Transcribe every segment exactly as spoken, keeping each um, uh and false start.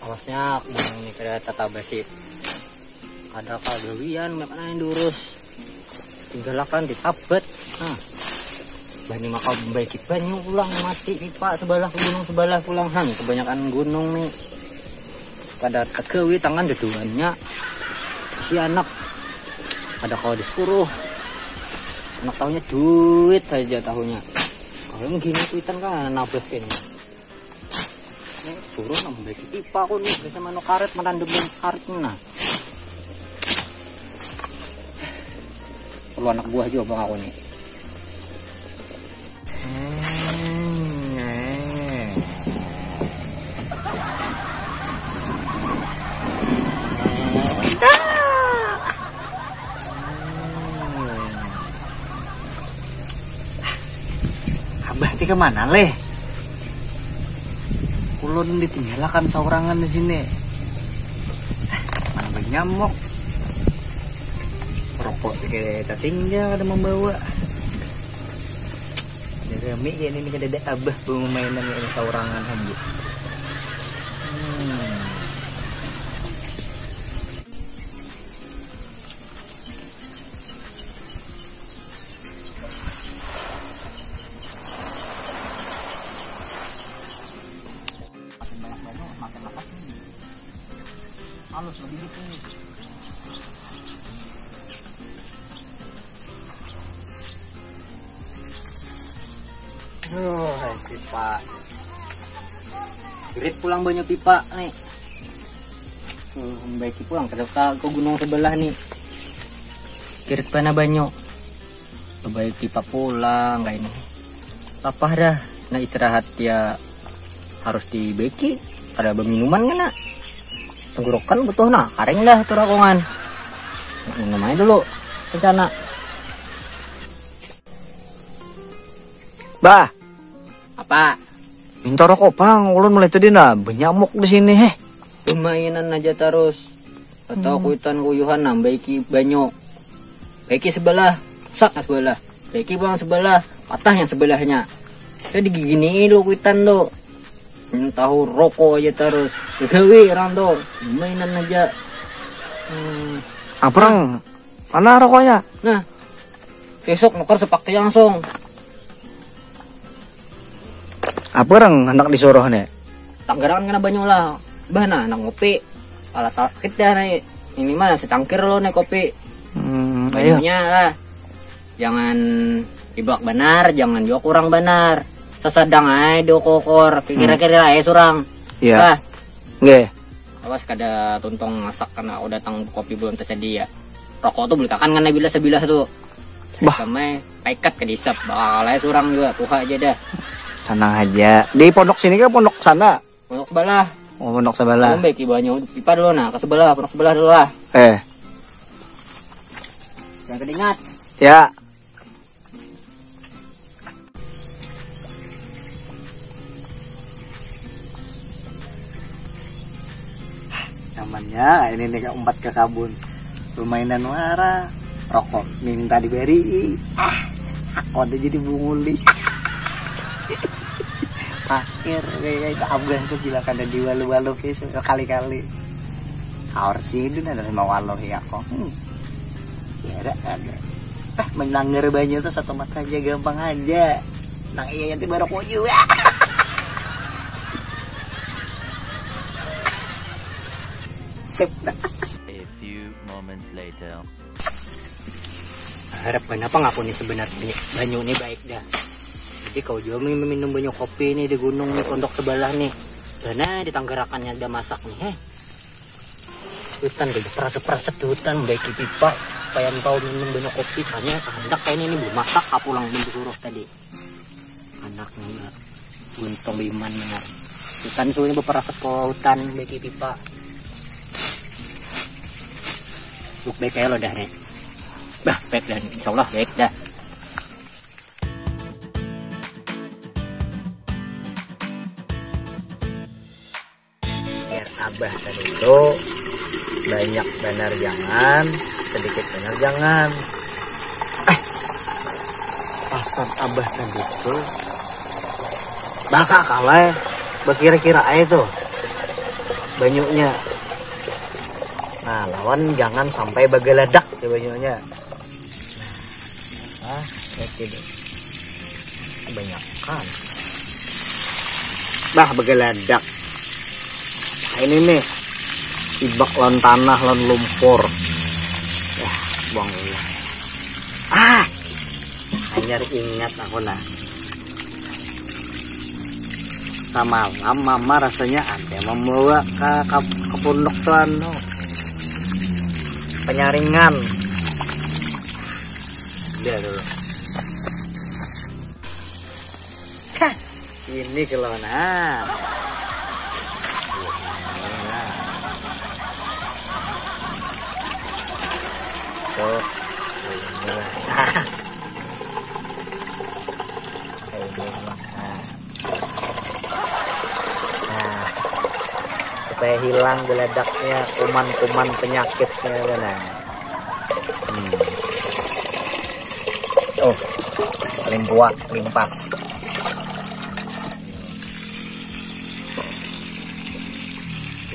Awasnya aku bilang ini kada tatabasi, kada kagawian, makan yang diurus, tinggalakan di tabat. Nah, bani maka membaiki banyu pulang, mati pipa sebelah gunung sebelah pulang. Han, kebanyakan gunung nih, kada tegawi tangan deduannya. Si anak ada kalau disuruh, anak tahunya duit saja tahunya. Kalau gini kuitan kan nabas kayaknya. Turun nang membaiki pipa aku nih, biasa manu karet, merandem karet nah. Perlu anak buah juga bang aku nih. Abah ti kemana leh? Ulun ditinggalakan saurangan di sini. Mana banyamuk. Rokok kayak tatinggal ada membawa. Ada rami kayak ini kada ada abah bawa mainan ini saurangan aja. Hmm. Makin banyak banyu, makin lepas nih. Halus lebih gitu nih. Duh, pipa. Irit pulang banyu pipa nih. Tuh, membaiki pulang ke, ke gunung sebelah nih. Kirit pana banyu. Membaiki pipa pulang kayak ini. Lapah dah. Nah, istirahat ya harus dibaiki. Ada beminuman kan nak? Tenggorokan butuh nah, karing dah tuh rakongan. Minum aja dulu rencana. Bah, apa? Minta rokok pang, ulun mulai tadi nah banyamuk di sini heh. Pemainan aja terus. Atau hmm. Kuitan kuyuhan nah, baiki banyu. Baiki sebelah, rusak yang sebelah. Baiki bang sebelah, patah yang sebelahnya. Saya digigini lo kuitan lo. Hmm, tahu rokok aja terus. Gawe orang tuh, mainan aja. Hmm. Apa orang? Mana rokoknya? Nah, besok nukar sepakai langsung. Apa orang hendak disuruh nih? Tanggarakan kena banyu lah. Bah nah, anak ngopi. Pala sakit dah nih. Ini mah secangkir lo nih kopi. Hmm, iya. Banyunya lah. Jangan ibak benar, jangan juga kurang benar. Sesedang aja diukur-ukur. Kira-kira aja surang. Iya. Bah. Nggih. Awas kada tuntung masak karena aku datang kopi belum tersedia. Rokok tuh beli kakan kan bila sebilah tuh. Bah. Sampai paikat ke disap. Bakal aja surang juga, tuha aja dah. Tenang aja. Di pondok sini ke pondok sana? Pondok sebelah. Oh, pondok sebelah. Belum baik ibaratnya pipa dulu nah, ke sebelah, pondok sebelah dulu lah. Eh. Jangan kedingat. Ya. Nyamannya ini nih umpat ke kabun. Permainan wara, rokok minta diberi. Ah, aku ada jadi bunguli. Akhir kayak itu abah tuh gila kada diwalu-walu sih kali-kali. Harus sih itu ada lima walu ya kok. Hmm. Kira ada. Ah, menanggar banyu tuh satu mata aja gampang aja. Nang iya nanti baru kuyu. Sip dah. A few moments later. Harap kenapa ngaku nih sebenarnya banyu ini baik dah. Jadi kau juga meminum banyu kopi nih di gunung nih pondok sebelah nih. Karena di tanggarakannya ada masak nih, heh. Hutan tuh, perasa-perasa di hutan, baiki pipa, supaya tahu minum banyu kopi, soalnya hendak kayak ini nih, belum masak, aku pulang belum disuruh tadi. Anaknya buntung biman benar. Hutan tuh ini beperasa ke hutan, baiki pipa. Buk baik kayak lo dah nih. Bah, baik dah, insya Allah baik dah. Biar Abah tadi tu banyak banar jangan, sedikit banar jangan. Eh, pasan abah tadi tu baka kalai, bakira-kira aja tuh banyunya. Nah, lawan jangan sampai bagaladak ya banyunya. Nah, oke deh. Kebanyakan. Bah, bagaladak. Nah, ini nih. Ibak lawan tanah, lawan lumpur. Ya, buang dulu. Ah, hanyar ingat aku nah. Samalam mama rasanya ada membawa ke, ke, ke pondok tuh anu, penyaringan. Dia dulu. Hah, ini kalau nah. Tuh. Ini lah. Ini lah. Nah, supaya hilang geledaknya, kuman-kuman penyakitnya, nah. Hmm. Oh, limpuak, limpas.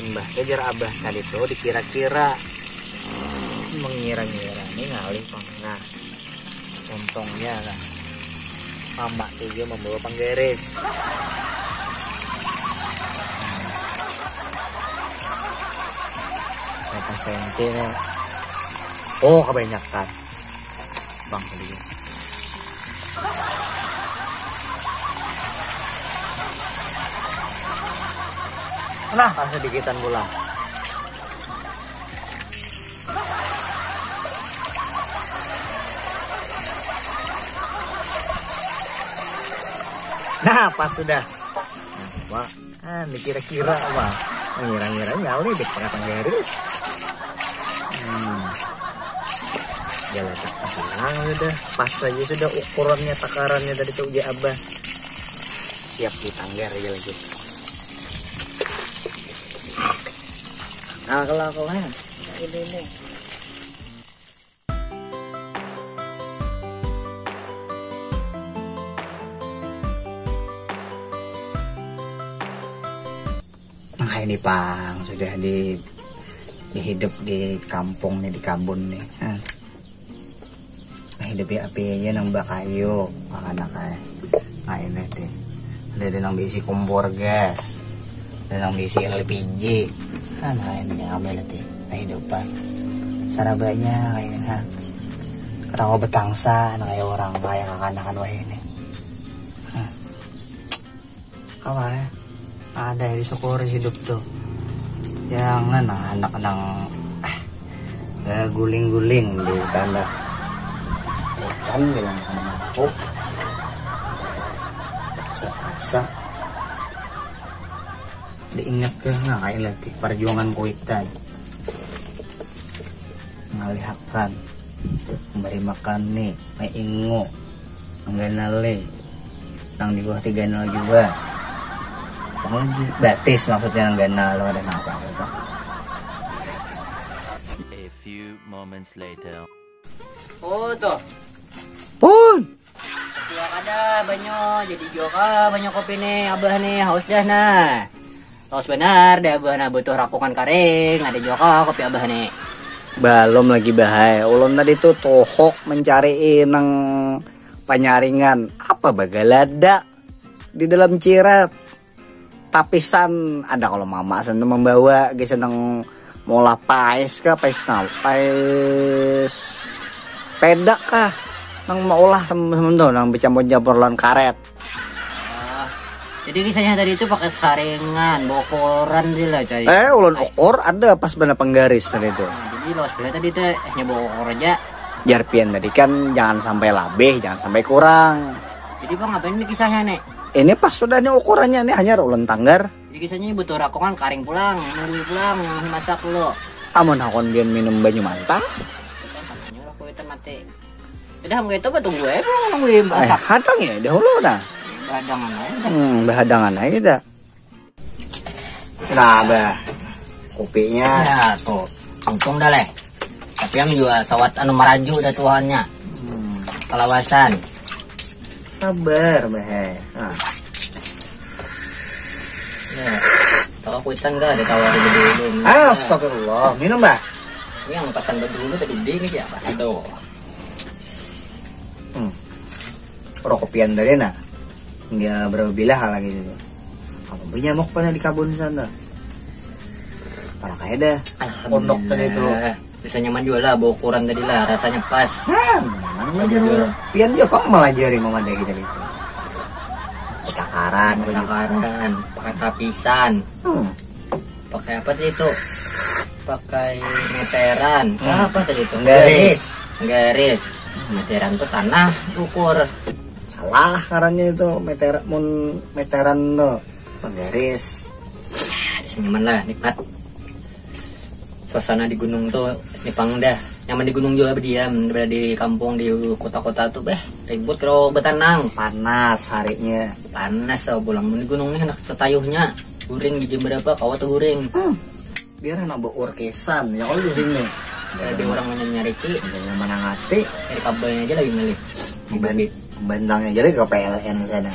Imbah kejar abah tadi tuh dikira-kira, mengira-ngira nih ngalih pang. Nah, untungnya lah, mama tuh juga membawa penggaris. Berapa senti nih? Oh, kebanyakan. Bang, sedikit. Nah, pas sedikitan pula. Nah, pas sudah. Nah, wah, ah, dikira-kira apa? Ngira-ngira nyali di pakai garis. Hmm. Dia letak bilang sudah pas saja sudah ukurannya takarannya tadi tuh uji abah. Siap ditanggar aja lagi. Nah, kalau aku kan ini nih. Nah, ini pang sudah di, di hidup di kampung nih, di kabun nih. Nah, nah, hidup ya apinya nang bakayu, anak-anak. Nah, ini teh. Ada, ada nang bisi kompor gas. Ada nang bisi L P G. Nah, nah, ini yang ambil teh. Kehidupan. Sarabanya kayak ini, ha. Ketawa betangsa, nah, kayak orang kaya kakanakan wah ini. Nah. Apa ya? Ada yang disyukuri hidup tuh. Jangan anak nang, ah, guling-guling di tanda. Ikan bilang sama aku. Asa-asa. Diingat ke, nah, kayak lagi perjuangan kuitan. Malihakan. Memberi makan nih, maingu. Mengganali. Nang di bawah tiga nol juga. Nang lagi batis maksudnya nang ganal lo ada napa gitu. A few moments later. Oh, tuh. Pun. Jua kada banyu, jadi jua ka banyu kopi nih, abah nih, haus dah nah. Haus benar dah abah nah, butuh rakungan karing, ada jua ka kopi abah nih. Balum lagi bahai, ulun tadi tuh tohok mencari nang panyaringan, apa bagalada di dalam cirat. Tapisan ada kalau mama sana membawa, gitu, nang maulah pais kah, pais napa, pais peda kah, nang maulah sem-, sem-, tuh, nang bercampur-campur lawan karet. Oh. Jadi kisahnya tadi itu pakai saringan, bokoran sih lah, cai. Eh, ulun ukur ada pas benda penggaris tadi itu. Nah, jadi los benda tadi teh hanya bokor aja. Jarpian tadi kan jangan sampai labih, jangan sampai kurang. Jadi bang, apa ini kisahnya nih? Ini pas sudah nih ukurannya nih, hanya ulun tanggar. Jadi kisahnya butuh rakungan karing pulang, nunggu pulang, masak dulu. Amun hakon bian minum banyu mantah. Itu kan samanya lah kuitan mati. Udah, nunggu itu betul gue pulang nunggu. Eh, masak. Hadang ya dahulu dah. Bahadangan aja. Hmm, bahadangan aja dah. Nah, bah. Kopinya. Ya, tuh. Untung dah, leh. Tapi am jua sawat anu maraju dah tuhannya. Hmm. Kalawasan. Sabar, Bah. Nah. Ya. Kalau kuitan gak ada tawar dulu. Astagfirullah. Minum, Bah. Ini yang pasan dulu tadi ini ya, Bah. Aduh. Hmm. Rokok pian tadi, nah. Nggak berapa bilah lagi itu. Apa punya nyamuk pada di kabun sana? Kalau kayak dah pondok tadi itu. Alhamdulillah. Bisa nyaman juga lah, bawa ukuran tadi lah, rasanya pas. Nah, memang belajar. Jujur. Pian juga pang melajari memadahi tadi itu. Takaran, takaran, pakai tapisan. Hmm. Pakai apa tadi itu? Pakai meteran. Hmm. Apa tadi itu? Garis. Garis. Garis. Meteran tuh tanah ukur. Salah ngarannya itu, meter-, mun meteran tuh penggaris. Nyaman lah, nikmat. Suasana di gunung tuh nipang dah. Nyaman di gunung juga berdiam daripada di kampung, di kota-kota tuh, beh, ribut kalau betanang. Panas harinya. Panas, oh, pulang di gunung nih enak setayuhnya. Guring di jam berapa, kawa tuh guring. Hmm. Biar anak beurkisan ya kalau di sini. Ada orang yang nyariki. Ada yang menangati. Dari kabelnya aja lagi ngelih. Ban-, bantangnya aja lagi ke P L N sana.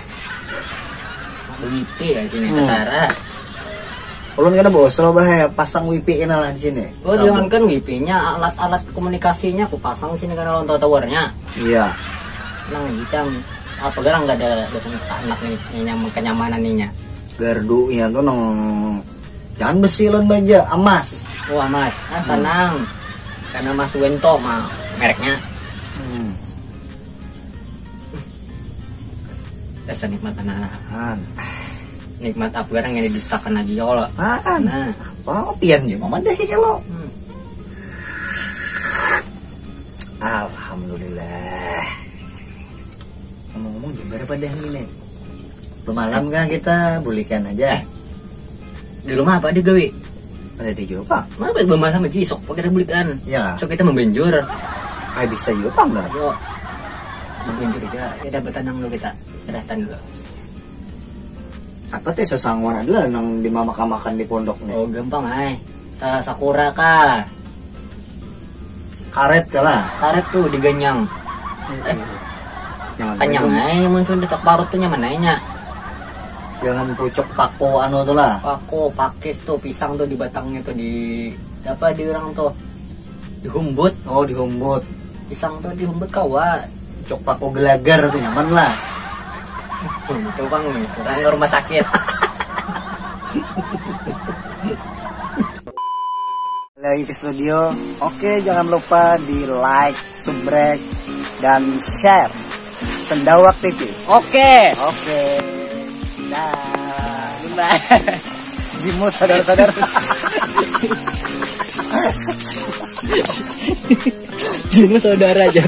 Wifi ya sini. Hmm. Kesara. Ulun kena bosol, Bah, ya, pasang wifi kena lah di sini. Oh, jangankan wifi-nya, alat-alat komunikasinya aku pasang sini karena lawan towernya. Iya. Nang hitam apa garang gak ada dosen anak nih, ini nyaman, kenyamanan ninya. Gardunya tuh nang jangan besi lon baja, emas. Oh, emas. Ah, hmm, tenang. Karena Mas Wento mah mereknya. Hmm. Dasar nikmat anak. Han. Nikmat apa garang yang didustakan lagi ya Allah. Han. Nah. Apa pian ya mama deh kalau. Hmm. Alhamdulillah. Ngomong-ngomong, jam berapa dah ini? Bemalam kah kita bulikan aja? Eh, di rumah apa ada gawe? Ada di juga. Mana balik bemalam aja, sok kita bulikan. Ya. Sok kita membenjur. Ah, bisa juga, Bang. Yo. Membenjur aja. Kita bertenang dulu kita. Istirahat dulu. Apa teh sesangon adalah nang dimamak-makan di pondok nih? Oh, gampang, ay. Sa-, sakura kah? Karet kah lah? Karet tuh diganyang. Eh, jangan kanyang, ay, mun sudah tak parut tuh nyaman, ay, nya. Jangan pucuk pako anu tuh lah. Pako, pakis tuh, pisang tuh di batangnya tuh, di apa di orang tuh? Dihumbut. Oh, dihumbut. Pisang tuh dihumbut kawa. Cok pako gelagar tuh nyaman lah. Itu bang, orang ke rumah sakit. Lagi ke studio. Oke, jangan lupa di like, subscribe, dan share Sendawak T V. Oke. Oke. Dah. Bye. Jimus, saudara-saudara. Jimus, saudara aja.